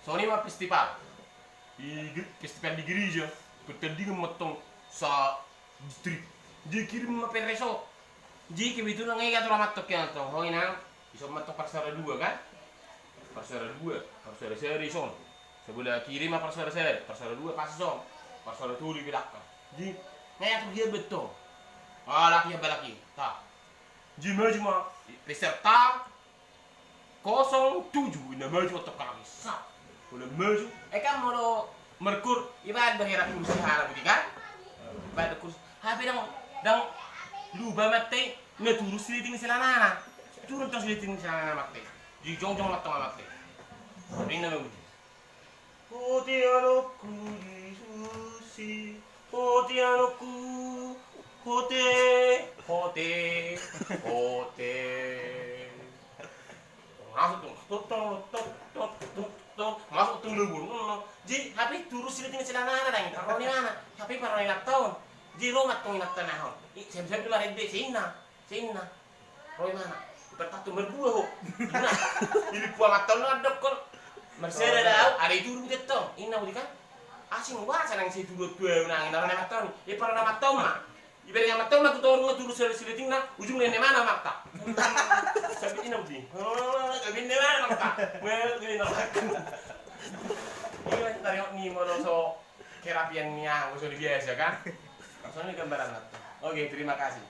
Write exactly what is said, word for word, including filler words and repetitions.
Songon i ma festival. I ge-, festival di gereja, pertandingan ma antong sa distrik. Jadi kirim ma peres on. Jadi kebetulan nga i atur amantok i antong. Ho inang, ison ma antong parsuara dua kan? Parsuara dua, parsuara sada ison. Sabola kiri ma parsuara sada, parsuara dua pas ison. Parsuara tolu i belakang. Jadi nga i atur dia betul. Alak i, alak i. Ta. Jadi maju ma peserta kosong tujuh, inna maju antong halak i. Sa. Molo maju, eh kan molo merkur, ibaen do hera kursi halak i kan? Ibaen do kursi. Hape ndang, ndang lupa mate, na turus siliting ni selanana. Turus antong siliting ni selanana mate. Jadi jongjong ma antong mate. Inna maju. Hote anakku di susi, hote anakku, hote, hote, hote. Masuk tu, tok, tok, tok, tok, tok, tok. Masuk tu lubur. Jadi hape turus siliting ni selanana ndang, parro ni mana? Hape parro ni inanta on. Jadi ro ma antong inanta na on. I, siap-siap di marende, si inna. Si inna. Ro imana. Ipartatu marbua ho. Inna. Ilimpu amanta on nang dokkon. Marsada do au, ada i turu muse antong. Inna muse kan. Asing wasa nang sai turu tu au nang, inna ro ni amanta on. Iparro ni amanta on ma. Ibereng amanta on ma tu toru nga turu silitingna, ujungna inna imana amanta. Sabit inna muse. Sabit inna imana amanta. Mel, mel, inna. Inna, taringot ni molo so kerapian ni au, so di biasa kan. Langsung ni gambaran. Oke, terima kasih.